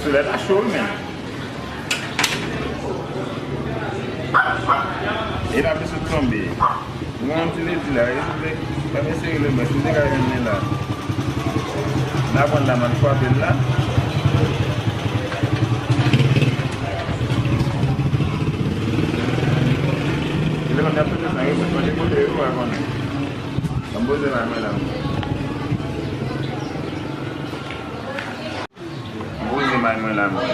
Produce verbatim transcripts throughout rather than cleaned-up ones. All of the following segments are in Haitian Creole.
Solèy la cho wi, men. E la plis sot tonbe. Mwen yon ti ledi la, e souple, pa mwen sere le bwès, m te ka jwenn li la. M ta pran l la, m al frape l la. Telefòn nan ap sone san repons, mwen te kote yo, pa konnen. Ban m poze la, mwen la. M poze may mwen la, mwen.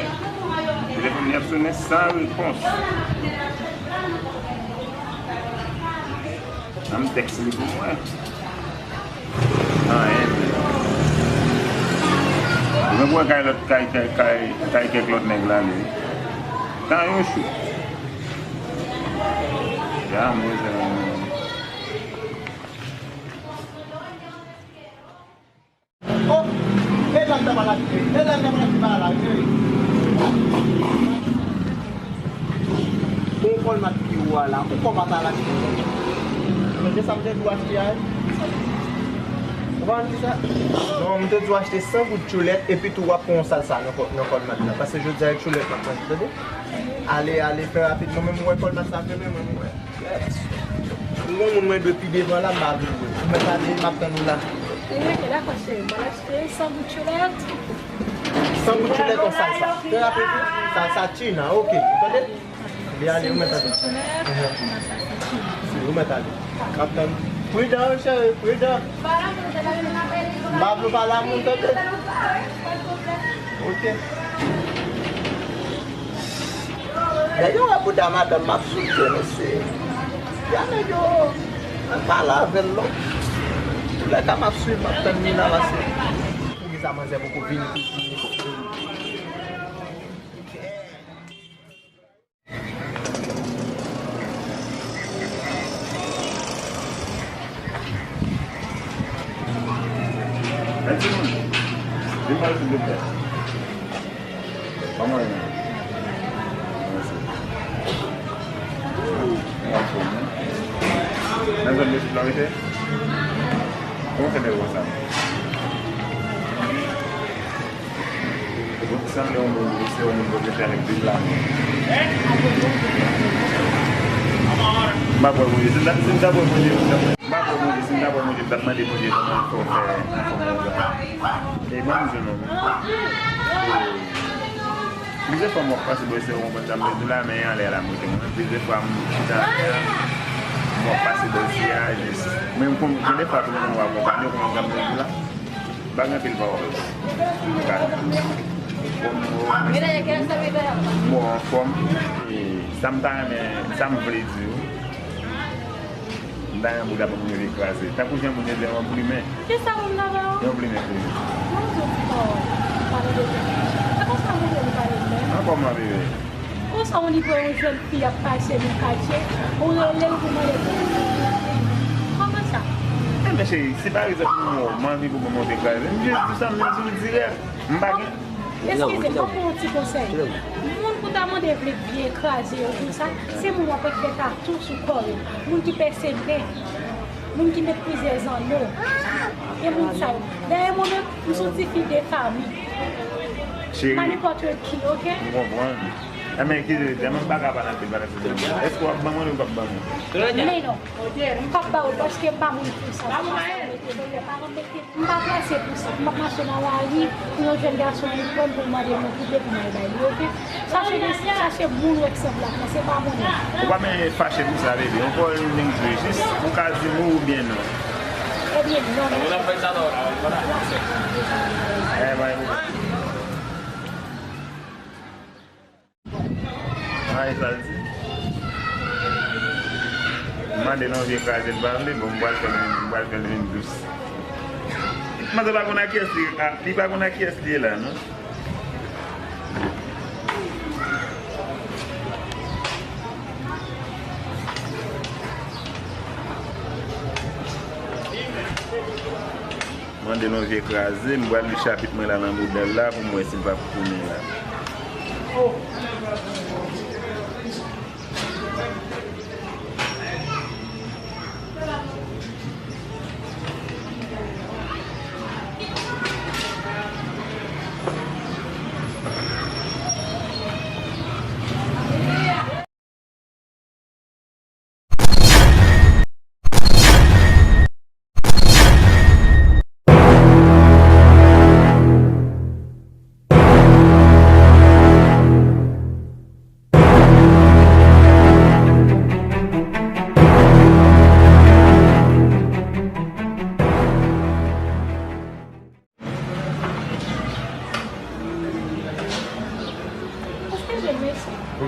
Telefòn li ap sonnen san repons. An m tèks li pou mwen. Anyen. Mwen pou wè kay lòt, kay, kay, kay, kay kèk lòt nèg la, li. Tan yo cho. Ya, mwen, se mwen. Oh, e la m ta pral achte, e la m ta pral achte pa la, wi. Bon, kòlmat ki ou a la, ou kòman ta la? Men se sa m te dwe achte a, wi. Ou pa konn ki sa? Non, m te dwe achte san goud tchoulèt, epi tou w ap pran yon salsa nan kò-, nan kòlmat la. Paske jodi a, e tchoulèt m ap manje, tande? Ale, ale, fè rapid. Mwen menm, mwen wè kòlmat sa fèmen, mwen, mwen wè. Ou gon moun mwen dwe pi devan la, m pa vle wè. Ou mèt ale, m ap tann ou la. Enben, dakò, cheri. Mwen achte san goud tchoulèt. San goud tchoulèt, yon salsa. Fè rapid, salsa China, ok. Ou tande? Li ale, ou mèt ale. Tchoulèt, yon salsa China. Si, ou mèt ale. M ap tann. Pridan, cheri, pridan. M pa vle w pale a moun, tande? Ok. Nèg yo wè bouda madanm m ap soutyen, mesye. Ya nèg yo, ann pale avè l non. Toulèka m ap swiv, m ap tann li la pase. Poukisa manzè poko vini pou vini? Vin pale silvouplè. Kòman w ye? Mèsi. Mwen anfòm, wi. Nan zòn de Sud la w rete? Kòman w fè nèg konsa? Ou sanble yon moun, se yon moun Bondye fè avèk de plan. M pa kwè Bondye, si m ta, si m ta kwè Bondye, m ta kwè. M pa kwè Bondye, si m ta kwè Bondye, m t ap mande Bondye kòman l fè w fè anfòm konsa. E ban m di w non. Plizyè fwa m wè w pase bò isi, ou konprann sa m vle di w la, men anlè la m rete mwen. Plizyè fwa m chita anlè a, m wè w pase bò isi a, jis. Men m konn, gen de fwa tou mwen wè w akonpanye, ou konprann sa m vle di w la. M pa gen anpil pawòl. Bon, m bon, m bon anfòm. E sa m ta renmen, sa m vle di w. M ta renmen pou ta ban m leve kraze. Tankou jan moun yo di yon plimen. Kisa moun nan ba w? Yon plimen, plimen. Non, m di w ti pawòl. Pale de plimen. Se konsa moun yo pale de plimen. Ankò m ap bebe. Konsa w li pran yon jèn fi ap pase nan katye, ou rele l pou mande pou li. Kòman sa? Enben cheri, si pa egzanp m wè w, m anvi pou mwen monte kraze, m jis di sa, m di w dirèk. M pa gen. Eskize m, m ap ba w yon ti konsèy. Moun pou ta mande vle vye kraze yo konsa, se moun w ap fè tatou sou kò yo. Moun ki pèse nen. Moun ki met plizyè zanno. E moun sa yo. Dayè mwen menm, m se yon ti fi de fanmi. Cheri. Pa nenpòt ki, oke? M konprann. Enben, ki, enben, m pa ka pale anpil, pale anpil. Èske w ap ban mwen oubyen w p ap ban mwen? Men non, m p ap ba ou l paske m pa moun pou sa. M pa moun mete, m pa plase pou sa. M p ap mache nan lari pou yon jèn gason vin pran m pou l mande m yon koupe pou m al bay li, oke? Chache de, chache moun w ekzanp la pran, se pa moun nan. Ou pa men fache pou sa, bebe. Yon pawòl m vin jwe, jis ou ka di m wi oubyen non. Ebyen, non, non. An, e sa l di. M mande l yon vye kraze, l pa vle, bon, m pral fè l vin, m pral fè l vin dous. Manzè pa konn ak kiyès li, a, li pa konn ak kiyès li ye la, non. Mande l yon vye kraze, m pral li chapit mwen la nan bouda l la pou m wè si l p ap tounen la.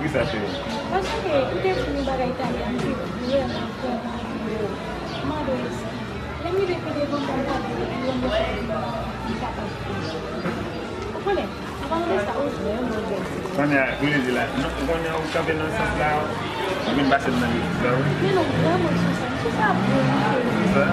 Sa cheri. Paske ou te di yon bagay talè a, m te vrèman, vrèman anvi wè w. M mande w eskize. Lè m rive pi devan, m pa t di w yon mesaj, m pa t ap. Ou konnen, an palan de sa, ou jwe yon bèl ti. Kounye a, wi, li la. Non, kounye a, ou kanpe nan sans la, ou vin pase m nan YouTube la, wi. Men non, vrèman, sou sa, sou sa, vrèman, cheri. Sa?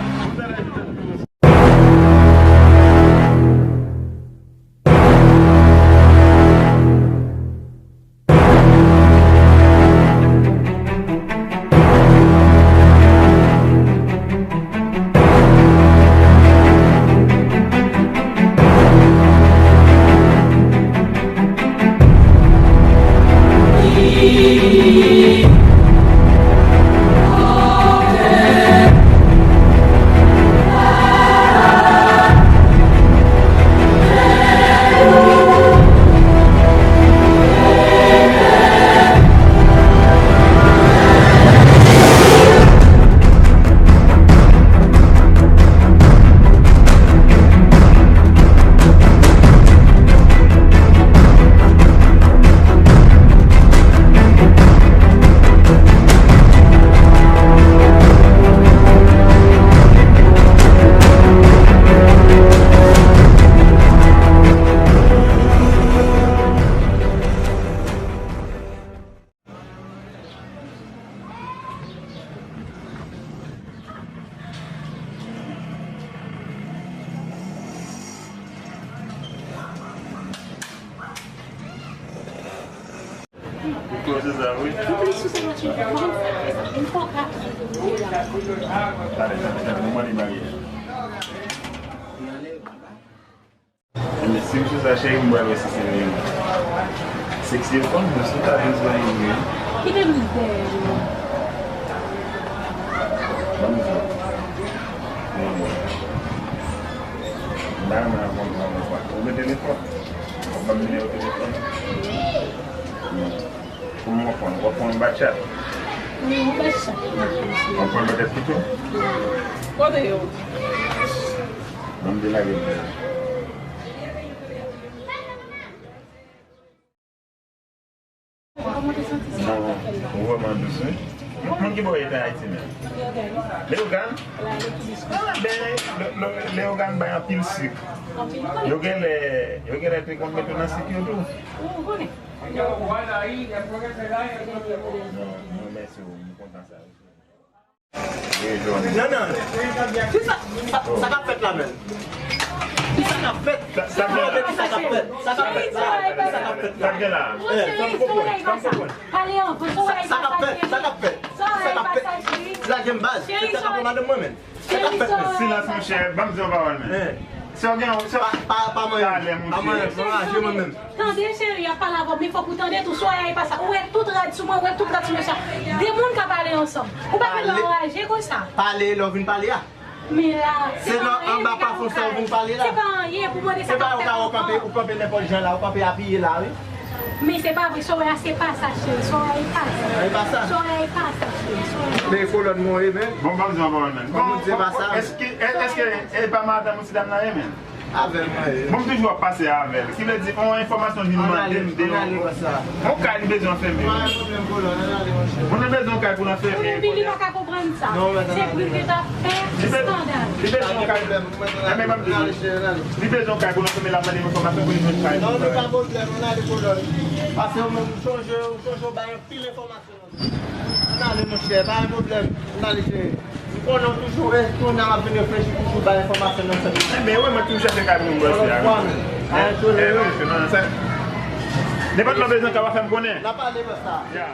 Ou koze sa, wi. Tande, tande, tande, nou mande maryaj. Ebyen, si m sou sa, cheri, m pral wè si se sexy yo konn, men si w ta bezwen yo, wi. Kite m dèyè. Ban m di w. Ban m di w. M pa renmen nan konprann ou, ou gen telefòn? W ap ban m nimewo telefòn? Non. Pou mwen konn, w ap konn bat chat? Wi, yon bat chat. W ap konn batèt pito? Kote yo? Ban m delage m. Non, ou vrèman dous, wi. Moun ki bò w ye t an Ayiti menm? Leyogàn? Ah, ben, Le-, Le-, Leyogàn bay anpil sik. Yo genlè, yo genlè te konn mete w nan sik yo tou. Non, non, mèsi, m kontan sa. Non, non. Kisa, sa, sa k ap fèt la menm? Kisa k ap fèt? Sa, sa k ap fèt? Sa k ap fèt? Sa k ap fèt la? Sa k ap fèt la? Sa k gen la? Eh, fè m konprann, fè m konprann. Sa, sa k ap fèt? Sa k ap fèt? Sa k ap fèt? Lage m baz. Se sa k ap fè madanm mwen menm. Sa k ap fèt menm? Silans, monchè. Ban m di yon pawòl menm. Eh. Sa w gen, sa pa, pa, pa manyen. Talè, monchè. Pa manyen, pa raje mwen menm. Tande, cheri, y ap pale avè w, men fòk ou tande tou. Soraya e pa sa. Ou wè tout rad sou mwen, ou wè tout rad sou mesye a. De moun ka pale ansanm. Ou pa ka anraje konsa. Pale, lè w vin pale a. Men la, se pa anyen, anba pafon sa ou vin pale la. Se pa anyen pou mande sa k ap fèt ankò. Se pa ou ka wè ou kanpe, ou kanpe nenpòt jan la, ou kanpe apiye la, wi. Men se pa vre, Soraya, se pa sa, cheri. Soraya e pa sa. E pa sa? Soraya e pa sa, cheri. Soraya e pa sa. Men kolòn mwen, e men. Bon, ban m di yon pawòl, men. Ban m di, e pa sa. Èske, èske e pa madanm ou ti dam nan ye, men? Avè l mwen ye. Bon, m toujou ap pase avè l. Ki vle di, yon enfòmasyon vin mande m de yon, yon kay li bezwen anfème. Pa gen pwoblèm, kolòn, ann ale, monchè. Moun nan bezwen yon kay pou l anfème. Epi li pa ka konprann sa. Se prive t ap fè eskandal. Li bezwen yon kay. Ann ale, monchè, ann ale. Li bezwen yon kay pou l anfème, l ap mande m enfòmasyon pou li jwenn kay. Non, men pa pwoblèm, ann ale, kolòn. Pase ou menm, ou chonje, ou chonje w bay anpil enfòmasyon. Ann ale, monchè, pa gen pwoblèm. Ann ale, cheri. M konnen w toujou, e, kounye a m ap vin reflechi, toujou bay enfòmasyon nan sèvis. Enben, wi, mwen toujou chèche kay pou m bwè, se a. Ann ale, monchè, non, non, sa. Nenpòt lè w bezwen kay, w a fè m konnen. N a pale, bòs la. Ya.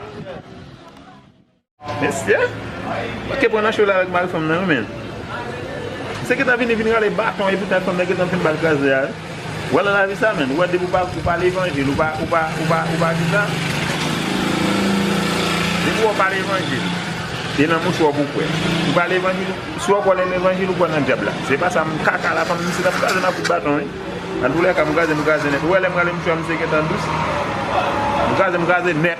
Mesye, pa ke pran nan cho la avèk mari fanm nan, wi, men. Se gentan vini, vin rale baton, epi tan fanm nan gentan fin ba l kraze a, wi. Vwala lavi sa, men. Ou wè, depi ou pa, ou pa levanjil, ou pa, ou pa, ou pa, ou pa kisa? Depi ou pa levanjil, e nan mouchwa pou kwè. Ou pa levanjil, si w kwè nan levanjil, ou kwè nan dyab la. Se pa sa, m kaka la, fanm, misye t ap kraze m ak kout baton, wi. Antoulèka, m kraze, m kraze nèt. Ou wè, lè m rale mouchwa, misye gentan dous. M kraze, m kraze nèt.